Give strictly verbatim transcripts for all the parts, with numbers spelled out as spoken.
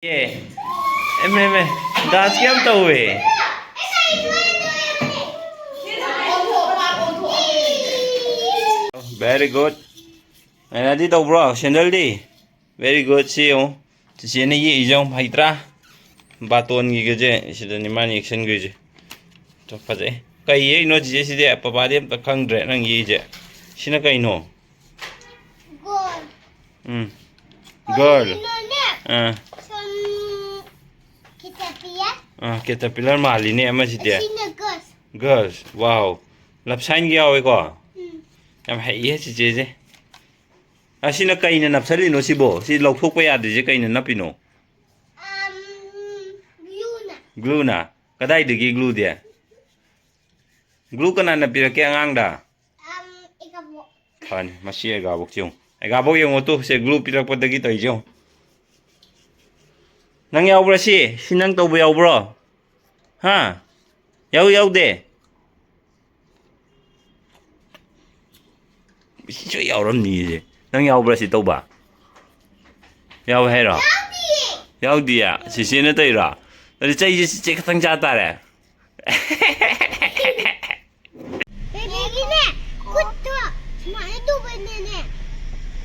ꯑꯦ, M, M, ꯑꯦ, dance ꯀ ꯌꯥꯝ ꯇꯧꯋꯦ꯫ Very good꯫ ꯃꯦꯅꯥꯗꯤ ꯇꯧꯕ꯭ꯔꯣ? ꯁꯦꯟꯗꯜꯗꯤ? Very good꯫ ꯁꯤ ꯌꯦꯡꯉꯨ, ꯆꯤꯆꯦꯅ ꯌꯦꯛꯏꯁꯦ ꯌꯦꯡꯉꯨ, ꯍꯩꯇ꯭ꯔꯥ? ꯕꯥꯇꯣꯟꯒꯤꯒꯁꯦ ꯁꯤꯗꯅꯤ ꯃꯥꯅ ꯌꯦꯛꯁꯟꯈ꯭ꯔꯤꯁꯦ꯫ ꯇꯣ, ꯐꯖꯩ꯫ ꯀꯩ ꯌꯦꯛꯏꯅꯣ ꯆꯤꯆꯦ ꯁꯤꯗꯤ? ꯄꯄꯥꯗꯤ ꯑꯝꯇ ꯈꯪꯗ꯭ꯔꯦ ꯅꯪ ꯌꯦꯛꯏꯁꯦ꯫ ꯁꯤꯅ ꯀꯩꯅꯣ? Girl꯫ ꯎꯝ꯫ Girl꯫ ꯀꯩꯅꯣꯅꯦ? ꯑꯥ꯫ ꯁꯨꯝ caterpillar꯫ ꯑꯥ, caterpillar ꯃꯥꯜꯂꯤꯅꯦ ꯑꯃꯁꯤꯗꯤ꯫ ꯁꯤꯅ girls꯫ Girls꯫ Wow꯫ Love sign ꯒ ꯌꯥꯎꯋꯦꯀꯣ? ꯎꯝ꯫ ꯌꯥꯝ ꯍꯩꯌꯦ ꯆꯤꯆꯦꯁꯦ꯫ ꯑꯁꯤꯅ ꯀꯩꯅ ꯅꯞꯁꯜꯂꯤꯅꯣ ꯁꯤꯕꯣ? ꯁꯤ ꯂꯧꯊꯣꯛꯄ ꯌꯥꯗ꯭ꯔꯤꯁꯦ ꯀꯩꯅ ꯅꯞꯄꯤꯅꯣ? ꯑꯝ, glue ꯅ꯫ Glue ꯅ? ꯀꯗꯥꯏꯗꯒꯤ glue ꯗꯤ? Glue ꯀꯅꯥꯅ ꯄꯤꯔꯛꯀꯦ ꯑꯉꯥꯡꯗ? ꯑꯝ, ꯑꯦꯒꯥꯕꯣꯛ꯫ ꯐꯅꯤ, ꯃꯁꯤ ꯑꯦꯒꯥꯕꯣꯛꯁꯦ ꯌꯦꯡꯉꯨ꯫ ꯑꯦꯒꯥꯕꯣꯛ ꯌꯦꯡꯉꯨ ꯇꯨ, ꯁꯦ glue ꯄꯤꯔꯛꯄꯗꯒꯤ ꯇꯧꯔꯤꯁꯦ ꯌꯦꯡꯉꯨ꯫ ꯅꯪ ꯌꯥꯎꯕ꯭ꯔꯥ ꯁꯤ? ꯁꯤ ꯅꯪ ꯇꯧꯕ ꯌꯥꯎꯕ꯭ꯔꯣ? ꯍꯥ? ꯌꯥꯎ-, ꯌꯥꯎꯗꯦ? ꯁꯤꯁꯨ ꯌꯥꯎꯔꯝꯅꯤꯌꯦ꯫ ꯅꯪ ꯌꯥꯎꯕ꯭ꯔꯥ ꯁꯤ ꯇꯧꯕ? ꯌꯥꯎꯋꯦ ꯍꯥꯏꯔꯣ? ꯌꯥꯎꯗꯤꯌꯦ꯫ ꯌꯥꯎꯗꯤꯌꯦ? ꯆꯤꯆꯦꯅ ꯇꯧꯔꯤꯔꯣ? ꯑꯗꯨꯗꯤ ꯆꯩꯁꯦ ꯆꯤꯆꯦ ꯈꯛꯇꯪ ꯆꯥ ꯇꯥꯔꯦ꯫ ꯕꯦꯕꯤꯒꯤꯅꯦ, ꯈꯨꯠꯇꯣ ꯁꯨꯃꯥꯏꯅ ꯇꯧꯕꯅꯅꯦ,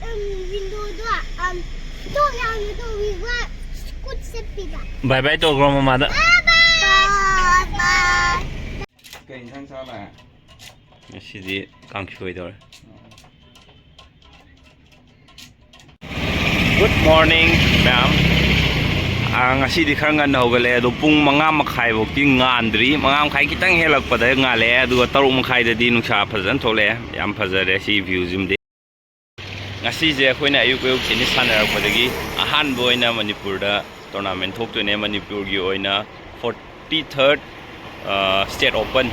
ꯎꯝ, window ꯗꯣ, ꯎꯝ, ꯊꯣꯡ ꯌꯥꯝꯅ ꯇꯧꯕꯤꯕ ꯈꯨꯠ ꯆꯠꯄꯤꯕ꯫ Bye bye ꯇꯧꯈ꯭ꯔꯣ ꯃꯃꯥꯗ꯫ Bye bye꯫ Bye bye꯫ ꯀꯩ ꯏꯟꯁꯥꯡ ꯆꯥꯕ? ꯉꯁꯤꯗꯤ ꯀꯥꯡꯁꯣꯏ ꯇꯧꯔꯦ꯫ Good morning, ꯃꯌꯥꯝ꯫ ꯑꯥ, ꯉꯁꯤꯗꯤ ꯈꯔ ꯉꯟꯅ ꯍꯧꯒꯠꯂꯦ, ꯑꯗꯣ ꯄꯨꯡ ꯃꯉꯥ ꯃꯈꯥꯏꯐꯧꯗꯤ ꯉꯥꯟꯗ꯭ꯔꯤ꯫ ꯃꯉꯥ ꯃꯈꯥꯏ ꯈꯤꯇꯪ ꯍꯦꯜꯂꯛꯄꯗ ꯉꯥꯜꯂꯛꯑꯦ, ꯑꯗꯨꯒ ꯇꯔꯨꯛ ꯃꯈꯥꯏꯗꯗꯤ ꯅꯨꯡꯁꯥ ꯐꯖꯅ ꯊꯣꯛꯂꯛꯑꯦ꯫ ꯌꯥꯝ ꯐꯖꯔꯦ ꯁꯤ view ꯁꯤꯃꯗꯤ꯫ ꯉꯁꯤꯁꯦ ꯑꯩꯈꯣꯏꯅ ꯑꯌꯨꯛ ꯑꯌꯨꯛ tennis ꯁꯥꯟꯅꯔꯛꯄꯗꯒꯤ ꯑꯍꯥꯟꯕ ꯑꯣꯏꯅ ꯃꯅꯤꯄꯨꯔꯗ tournament ꯊꯣꯛꯇꯣꯏꯅꯦ꯫ ꯃꯅꯤꯄꯨꯔꯒꯤ ꯑꯣꯏꯅ forty third, ꯑ, state open,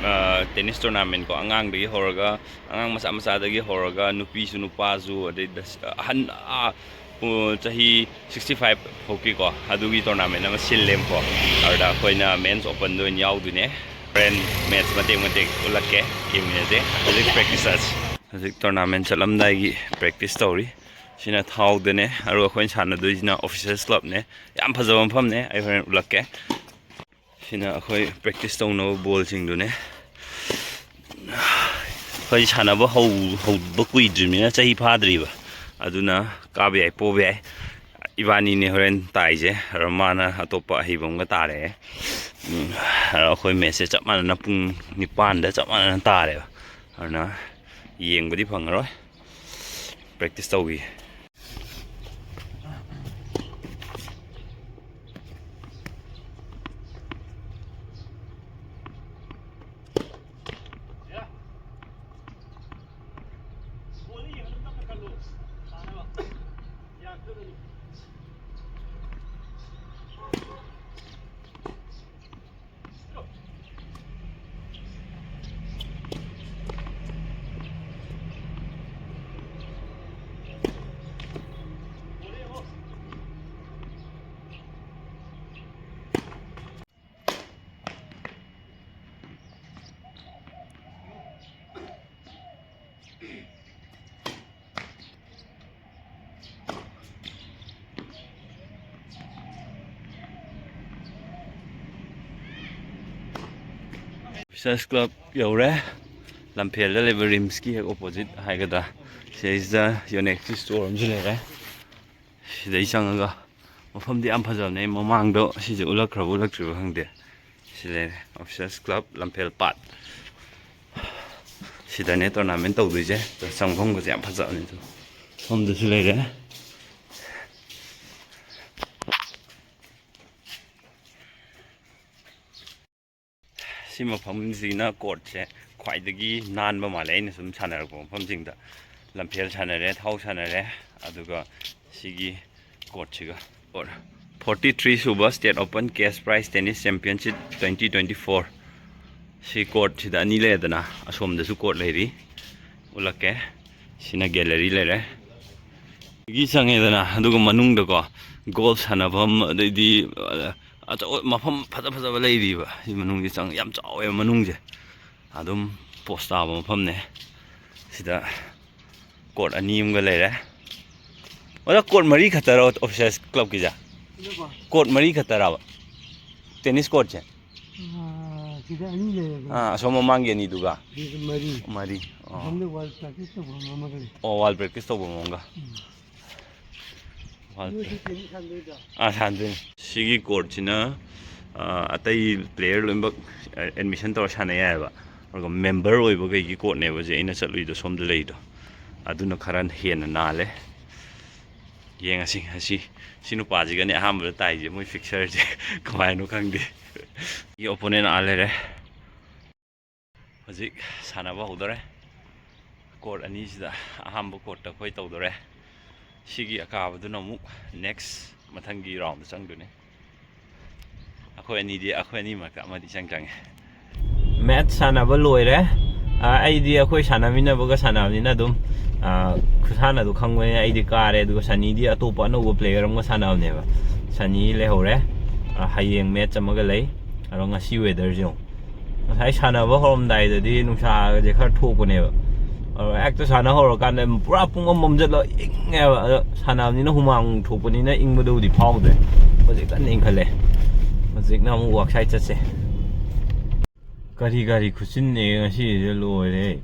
ꯑ, tennis tournament ꯀꯣ꯫ ꯑꯉꯥꯡꯗꯒꯤ ꯍꯧꯔꯒ, ꯑꯉꯥꯡ ꯃꯆꯥ ꯃꯆꯥꯗꯒꯤ ꯍꯧꯔꯒ ꯅꯨꯄꯤꯁꯨ ꯅꯨꯄꯥꯁꯨ, ꯑꯗꯩ ꯗꯁ-, ꯑꯍꯟ, ꯑꯥ, ꯎ, ꯆꯍꯤ sixty five ꯐꯥꯎꯀꯤꯀꯣ, ꯑꯗꯨꯒꯤ tournament ꯑꯃ ꯁꯤꯜꯂꯦꯕꯀꯣ꯫ ꯑꯗꯨꯗ ꯑꯩꯈꯣꯏꯅ men's open ꯗ ꯑꯣꯏꯅ ꯌꯥꯎꯗꯣꯏꯅꯦ꯫ ꯍꯣꯔꯦꯟ match ꯃꯇꯦꯛ ꯃꯇꯦꯛ ꯎꯠꯂꯛꯀꯦ, ꯌꯦꯡꯃꯤꯟꯅꯁꯦ꯫ ꯍꯧꯖꯤꯛ practice ꯆꯠꯁꯤ꯫ ꯍꯧꯖꯤꯛ tournament ꯆꯠꯂꯝꯗꯥꯏꯒꯤ practice ꯇꯧꯔꯤ꯫ ꯁꯤꯅ ꯊꯥꯎꯗꯅꯦ, ꯑꯗꯨꯒ ꯑꯩꯈꯣꯏꯅ ꯁꯥꯟꯅꯗꯣꯏꯁꯤꯅ Officers Clubꯅꯦ꯫ ꯌꯥꯝ ꯐꯖꯕ ꯃꯐꯝꯅꯦ, ꯑꯩ ꯍꯣꯔꯦꯟ ꯎꯠꯂꯛꯀꯦ꯫ ꯁꯤꯅ ꯑꯩꯈꯣꯏ practice ꯇꯧꯅꯕ ballꯁꯤꯡꯗꯨꯅꯦ꯫ ꯑꯩꯈꯣꯏ ꯁꯥꯟꯅꯕ ꯍꯧ-, ꯍꯧꯕ ꯀꯨꯏꯗ꯭ꯔꯤꯕꯅꯤꯅ, ꯆꯍꯤ ꯐꯥꯗ꯭ꯔꯤꯕ, ꯑꯗꯨꯅ ꯀꯥꯕ ꯌꯥꯏ, ꯄꯣꯕ ꯌꯥꯏ꯫ ꯏꯕꯥꯅꯤꯅꯦ ꯍꯣꯔꯦꯟ ꯇꯥꯏꯁꯦ, ꯑꯗꯣ ꯃꯥꯅ ꯑꯇꯣꯞꯄ ꯑꯍꯩꯕ ꯑꯃꯒ ꯇꯥꯔꯦ꯫ ꯎꯝ, ꯑꯗꯣ ꯑꯩꯈꯣꯏ matchꯁꯦ ꯆꯞ ꯃꯥꯟꯅꯅ ꯄꯨꯡ ꯅꯤꯄꯥꯟꯗ ꯆꯞ ꯃꯥꯟꯅꯅ ꯇꯥꯔꯦꯕ, ꯑꯗꯨꯅ ꯌꯦꯡꯕꯗꯤ ꯐꯪꯉꯔꯣꯏ꯫ Practice ꯇꯧꯈꯤ꯫ Officers Club ꯌꯧꯔꯦ꯫ ꯂꯝꯐꯦꯜꯗ ꯂꯩꯕ RIMSꯀꯤ ꯍꯦꯛ opposite ꯍꯥꯏꯒꯗ꯭ꯔꯥ, ꯁꯤꯗꯩꯁꯤꯗ Yonex store ꯑꯃꯁꯨ ꯂꯩꯔꯦ꯫ ꯁꯤꯗꯩ ꯆꯪꯉꯒ, ꯃꯐꯝꯗꯤ ꯌꯥꯝ ꯐꯖꯕꯅꯦ꯫ ꯑꯩ ꯃꯃꯥꯡꯗ ꯁꯤꯁꯦ ꯎꯠꯂꯛꯈ꯭ꯔꯕ ꯎꯠꯂꯛꯇ꯭ꯔꯤꯕ ꯈꯪꯗꯦ꯫ ꯁꯤ ꯂꯩꯔꯦ, Officers Club ꯂꯝꯐꯦꯜ ꯄꯥꯠ꯫ ꯁꯤꯗꯅꯦ tournament ꯇꯧꯗꯣꯏꯁꯦ꯫ ꯑꯗꯣ ꯆꯪꯐꯝꯒꯁꯦ ꯌꯥꯝ ꯐꯖꯕꯅꯦ꯫ ꯑꯗꯣ ꯁꯣꯝꯗꯁꯨ ꯂꯩꯔꯦ꯫ ꯁꯤ ꯃꯐꯝꯁꯤꯅ courtꯁꯦ ꯈ꯭ꯋꯥꯏꯗꯒꯤ ꯅꯥꯟꯕ ꯃꯥꯜꯂꯦ, ꯑꯩꯅ ꯁꯨꯝ ꯁꯥꯟꯅꯔꯛꯄ ꯃꯐꯝꯁꯤꯡꯗ꯫ ꯂꯝꯐꯦꯜ ꯁꯥꯟꯅꯔꯦ, ꯊꯥꯎ ꯁꯥꯟꯅꯔꯦ, ꯑꯗꯨꯒ ꯁꯤꯒꯤ courtꯁꯤꯒ꯫ Forty three ꯁꯨꯕ State Open Cash Prize Tennis Championship twenty twenty four꯫ ꯁꯤ courtꯁꯤꯗ ꯑꯅꯤ ꯂꯩꯔꯦꯗꯅ, ꯑꯁꯣꯝꯗꯁꯨ court ꯂꯩꯔꯤ, ꯎꯠꯂꯛꯀꯦ꯫ ꯁꯤꯅ gallery ꯂꯩꯔꯦ꯫ ꯁꯤꯒꯤ ꯆꯪꯉꯦꯗꯅ, ꯑꯗꯨꯒ ꯃꯅꯨꯡꯗꯀꯣ, golf ꯁꯥꯟꯅꯐꯝ, ꯑꯗꯩꯗꯤ, ꯑ, ꯑꯆꯧ-, ꯃꯐꯝ ꯐꯖ ꯐꯖꯕ ꯂꯩꯔꯤꯕ꯫ ꯁꯤ ꯃꯅꯨꯡꯁꯦ ꯆꯪ-, ꯌꯥꯝ ꯆꯥꯎꯋꯦꯕ ꯃꯅꯨꯡꯁꯦ꯫ ꯑꯗꯨꯝ post ꯇꯥꯕ ꯃꯐꯝꯅꯦ꯫ ꯁꯤꯗ court ꯑꯅꯤ ꯑꯃꯒ ꯂꯩꯔꯦ꯫ ꯑꯗꯣ ꯀꯣꯔꯠ ꯃꯔꯤ ꯈꯛꯇꯔꯣ ꯑꯣꯐꯤꯁꯔꯁ ꯀ꯭ꯂꯕꯀꯤꯁꯦ? ꯀꯣꯔꯠ ꯃꯔꯤ ꯈꯛꯇꯔꯕ? ꯇꯦꯅꯤꯁ ꯀꯣꯔꯠꯁꯦ? ꯁꯤꯗ ꯑꯅꯤ ꯂꯩꯔꯦ꯫ ꯑꯥ, ꯑꯁꯣꯝ ꯃꯃꯥꯡꯒꯤ ꯑꯅꯤꯗꯨꯒ? ꯁꯤꯗ ꯃꯔꯤ꯫ ꯃꯔꯤ꯫ ꯑꯣ꯫ ꯑꯁꯣꯝꯗ ꯋꯥꯜ ꯄ꯭ꯔꯦꯛꯇꯤꯁ ꯇꯧꯕ ꯑꯃꯒ ꯂꯩ꯫ ꯑꯣ, ꯋꯥꯜ ꯄ꯭ꯔꯦꯛꯇꯤꯁ ꯇꯧꯕ ꯃꯑꯣꯡꯒ? ꯎꯝ꯫ ꯋꯥꯜ ꯅꯣꯏꯁꯨ ꯇꯦꯅꯤꯁ ꯁꯥꯟꯅꯗꯣꯏꯗꯣ? ꯑꯥ, ꯁꯥꯟꯅꯗꯣꯏꯅꯤ꯫ ꯁꯤꯒꯤ ꯀꯣꯔꯠꯁꯤꯅ, ꯑꯥ, ꯑꯇꯩ ꯄ꯭ꯂꯦꯌꯔ ꯂꯣꯏꯅꯃꯛ ꯑꯦꯗꯃꯤꯁꯟ ꯇꯧꯔ ꯁꯥꯟꯅ ꯌꯥꯏꯑꯕ꯫ ꯑꯗꯨꯒ ꯃꯦꯝꯕꯔ ꯑꯣꯏꯕꯈꯩꯒꯤ ꯀꯣꯔꯠꯅꯦꯕ ꯍꯧꯖꯤꯛ ꯑꯩꯅ ꯆꯠꯂꯨꯏꯗꯣ, ꯁꯣꯝꯗ ꯂꯩꯗꯣ꯫ ꯑꯗꯨꯅ ꯈꯔ ꯍꯦꯟꯅ ꯅꯥꯜꯂꯦ꯫ ꯌꯦꯡꯉꯁꯤ ꯉꯁꯤ꯫ ꯁꯤ ꯅꯨꯄꯥꯁꯤꯒꯅꯦ ꯑꯍꯥꯟꯕꯗ ꯇꯥꯏꯁꯦ, ꯃꯣꯏ ꯐꯤꯛꯁꯔꯁꯦ꯫ ꯀꯃꯥꯏꯅꯣ ꯈꯪꯗꯦ꯫ ꯑꯩꯒꯤ ꯑꯣꯄꯣꯅꯦꯟ ꯑꯥ ꯂꯩꯔꯦ꯫ ꯍꯧꯖꯤꯛ ꯁꯥꯟꯅꯕ ꯍꯧꯗꯣꯔꯦ꯫ ꯀꯣꯔꯠ ꯑꯅꯤꯁꯤꯗ ꯑꯍꯥꯟꯕ ꯀꯣꯔꯠꯇ ꯑꯩꯈꯣꯏ ꯇꯧꯗꯣꯔꯦ꯫ ꯁꯤꯒꯤ ꯑꯀꯥꯕꯗꯨꯅ ꯑꯃꯨꯛ ꯅꯦꯛꯁ, ꯃꯊꯪꯒꯤ ꯔꯥꯎꯟꯗ ꯆꯪꯗꯣꯏꯅꯦ꯫ ꯑꯩꯈꯣꯏ ꯑꯅꯤꯗꯤ, ꯑꯩꯈꯣꯏ ꯑꯅꯤ ꯃꯔꯛꯇ ꯑꯃꯗꯤ ꯏꯆꯪ ꯆꯪꯉꯦ꯫ ꯃꯦꯠꯁ ꯁꯥꯟꯅꯕ ꯂꯣꯏꯔꯦ꯫ ꯑ, ꯑꯩꯗꯤ ꯑꯩꯈꯣꯏ ꯁꯥꯟꯅꯃꯤꯟꯅꯕꯒ ꯁꯥꯟꯅꯕꯅꯤꯅ ꯑꯗꯨꯝ, ꯑ, ꯈꯨꯁꯥꯟꯅꯗꯣ ꯈꯪꯕꯅꯤꯅ ꯑꯩꯗꯤ ꯀꯥꯔꯦ, ꯑꯗꯨꯒ ꯁꯅꯤꯗꯤ ꯑꯇꯣꯞꯄ ꯑꯅꯧꯕ ꯄ꯭ꯂꯦꯌꯔ ꯑꯃꯒ ꯁꯥꯟꯅꯕꯅꯦꯕ꯫ ꯁꯅꯤ ꯂꯩꯍꯧꯔꯦ꯫ ꯑ, ꯍꯌꯦꯡ ꯃꯦꯠꯁ ꯑꯃꯒ ꯂꯩ꯫ ꯑꯗꯣ ꯉꯁꯤ ꯋꯦꯗꯔꯁꯦ ꯌꯦꯡꯉꯨ꯫ ꯉꯁꯥꯏ ꯁꯥꯟꯅꯕ ꯍꯧꯔꯝꯗꯥꯏꯗꯗꯤ ꯅꯨꯡꯁꯥꯒꯁꯦ ꯈꯔ ꯊꯣꯛꯄꯅꯦꯕ꯫ ꯑꯗꯣ ꯍꯦꯛꯇ ꯁꯥꯟꯅ ꯍꯧꯔꯀꯥꯟꯗ ꯄꯨꯔꯥ ꯄꯨꯡ ꯑꯃ ꯃꯝꯁꯤꯜꯂ ꯏꯪꯉꯦꯕ꯫ ꯑꯗꯣ ꯁꯥꯟꯅꯕꯅꯤꯅ ꯍꯨꯃꯥꯡ ꯊꯣꯛꯄꯅꯤꯅ ꯏꯪꯕꯗꯨꯕꯨꯗꯤ ꯐꯥꯎꯗ꯭ꯔꯦ꯫ ꯍꯧꯖꯤꯛ ꯀꯟꯅ ꯏꯪꯈꯠꯂꯦ꯫ ꯍꯧꯖꯤꯛꯅ ꯑꯃꯨꯛ ꯋꯥꯛꯁꯥꯏꯠ ꯆꯠꯁꯦ꯫ ꯀꯔꯤ ꯒꯥꯔꯤ ꯈꯨꯆꯤꯟꯅꯦ ꯉꯁꯤꯁꯦ, ꯂꯣꯏꯔꯦ꯫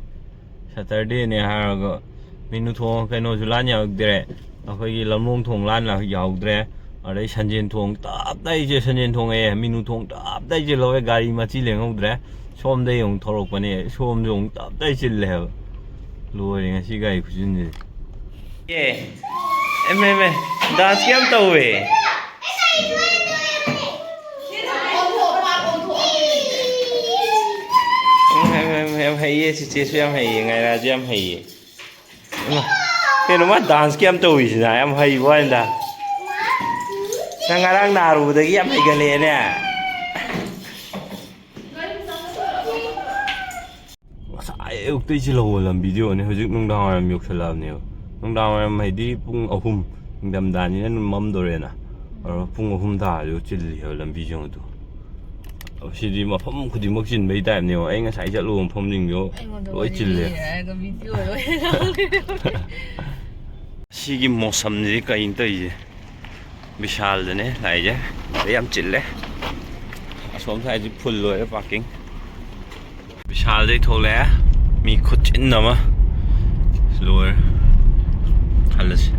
ꯁꯇꯔꯗꯦꯅꯦ ꯍꯥꯏꯔꯒ ꯃꯤꯅꯨ ꯊꯣꯡ ꯀꯩꯅꯣꯁꯨ ꯂꯥꯟ ꯌꯥꯎꯗ꯭ꯔꯦ꯫ ꯑꯩꯈꯣꯏꯒꯤ ꯂꯝꯂꯣꯡ ꯊꯣꯡ ꯂꯥꯟ ꯌꯥꯎꯗ꯭ꯔꯦ꯫ ꯑꯗꯩ ꯁꯟꯖꯦꯟ ꯊꯣꯡ ꯇꯞ ꯇꯥꯏꯁꯦ, ꯁꯟꯖꯦꯟ ꯊꯣꯡ ꯑꯦ, ꯃꯤꯅꯨ ꯊꯣꯡ ꯇꯞ ꯇꯥꯏꯁꯦ ꯂꯧꯋꯦ, ꯒꯥꯔꯤ ꯃꯆꯤ ꯂꯦꯡꯍꯧꯗ꯭ꯔꯦ꯫ ꯁꯣꯝꯗꯒꯤ ꯑꯃꯨꯛ ꯊꯧꯔꯛꯄꯅꯦ, ꯁꯣꯝꯁꯨ ꯑꯃꯨꯛ ꯇꯞ ꯇꯥꯏ ꯆꯤꯜꯂꯦ ꯍꯥꯏꯕ꯫ ꯂꯣꯏꯔꯦ ꯉꯁꯤ ꯒꯥꯔꯤ ꯈꯨꯆꯤꯟꯁꯤꯗꯤ꯫ ꯑꯦ, ꯑꯦꯝ, ꯑꯦꯝ, ꯑꯦ, ꯗꯥꯟꯁ ꯌꯥꯝ ꯇꯧꯋꯦ꯫ ꯎꯝ, ꯌꯥꯝ, ꯌꯥꯝ, ꯌꯥꯝ ꯍꯩꯌꯦ, ꯆꯤꯆꯦꯁꯨ ꯌꯥꯝ ꯍꯩꯌꯦ, ꯉꯥꯏꯔꯥꯁꯨ ꯌꯥꯝ ꯍꯩꯌꯦ꯫ ꯏꯃꯥ, ꯀꯩꯅꯣ ꯃꯥ ꯗꯥꯟꯁꯀꯤ ꯌꯥꯝ ꯇꯧꯔꯤꯁꯤꯅ, ꯌꯥꯝ ꯍꯩꯕ ꯋꯥꯅꯤꯗ꯫ ꯅꯪ ꯉꯔꯥꯡ ꯅꯥꯔꯨꯕꯗꯒꯤ ꯌꯥꯝ ꯍꯩꯒꯠꯂꯛꯑꯦꯅꯦ꯫ ꯉꯁꯥꯏ ꯑꯌꯨꯛꯇꯩ ꯆꯤꯜꯍꯧꯕ ꯂꯝꯕꯤꯗꯤ ꯌꯦꯡꯉꯨꯅꯦ, ꯍꯧꯖꯤꯛ ꯅꯨꯡꯗꯥꯡ ꯋꯥꯏꯔꯝ ꯌꯧꯁꯜꯂꯛꯑꯕꯅꯦꯕ꯫ ꯅꯨꯡꯗꯥꯡ ꯋꯥꯏꯔꯝ ꯍꯥꯏꯗꯤ ꯄꯨꯡ ꯑꯍꯨꯝ, ꯅꯤꯡꯊꯝꯊꯥꯅꯤꯅ ꯑꯗꯨꯝ ꯃꯝꯗꯣꯔꯦꯅ꯫ ꯑꯗꯣ ꯄꯨꯡ ꯑꯍꯨꯝ ꯇꯥꯔꯁꯨ ꯆꯤꯜꯂꯤꯑꯕ ꯂꯝꯕꯤꯁꯦ ꯌꯦꯡꯉꯨ ꯑꯗꯨ꯫ ꯑꯣ, ꯁꯤꯗꯤ ꯃꯐꯝ ꯈꯨꯗꯤꯡꯃꯛ ꯆꯤꯟꯕꯩ ꯇꯥꯏꯞꯅꯦꯕ꯫ ꯑꯩ ꯉꯁꯥꯏ ꯆꯠꯂꯨꯕ ꯃꯐꯝꯁꯤꯡꯗꯣ ꯑꯩꯉꯣꯟꯗ ꯂꯣꯏ ꯋꯥꯔꯤ ꯆꯤꯜꯂꯦ꯫ ꯂꯤꯔꯦ ꯍꯥꯏꯔꯒ ꯚꯤꯗꯤꯑꯣ ꯂꯣꯏ ꯂꯧꯔꯦ꯫ ꯁꯤꯒꯤ ꯃꯣꯁꯝꯁꯤꯗꯤ ꯀꯩꯅꯣ ꯇꯧꯔꯤꯁꯦ? ꯕꯤꯁꯥꯜꯗꯅꯦ ꯂꯥꯛꯏꯁꯦ꯫ ꯒꯥꯔꯤ ꯌꯥꯝ ꯆꯤꯜꯂꯦ꯫ ꯑꯁꯣꯝ ꯁꯥꯏꯗꯁꯤ ꯐꯨꯜ ꯂꯣꯏꯔꯦ ꯄꯥꯔꯀꯤꯡ꯫ ꯕꯤꯁꯥꯜꯗꯩ ꯊꯣꯛꯂꯛꯑꯦ꯫ ꯃꯤ ꯈꯨꯠꯆꯤꯟ ꯑꯃ꯫ ꯂꯣꯏꯔꯦ꯫ ꯍꯜꯂꯁꯤ꯫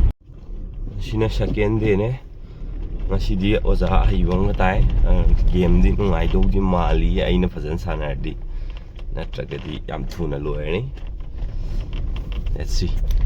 ꯁꯤꯅ ꯁꯦꯀꯦꯟ ꯗꯦꯅꯦ꯫ ꯉꯁꯤꯗꯤ ꯑꯣꯖꯥ ꯑꯍꯩꯕ ꯑꯃꯒ ꯇꯥꯏ꯫ ꯑ, ꯒꯦꯝꯗꯤ ꯅꯨꯡꯉꯥꯏꯗꯧꯗꯤ ꯃꯥꯜꯂꯤ, ꯑꯩꯅ ꯐꯖꯅ ꯁꯥꯟꯅꯔꯗꯤ, ꯅꯠꯇ꯭ꯔꯒꯗꯤ ꯌꯥꯝ ꯊꯨꯅ ꯂꯣꯏꯔꯅꯤ꯫ Let's see꯫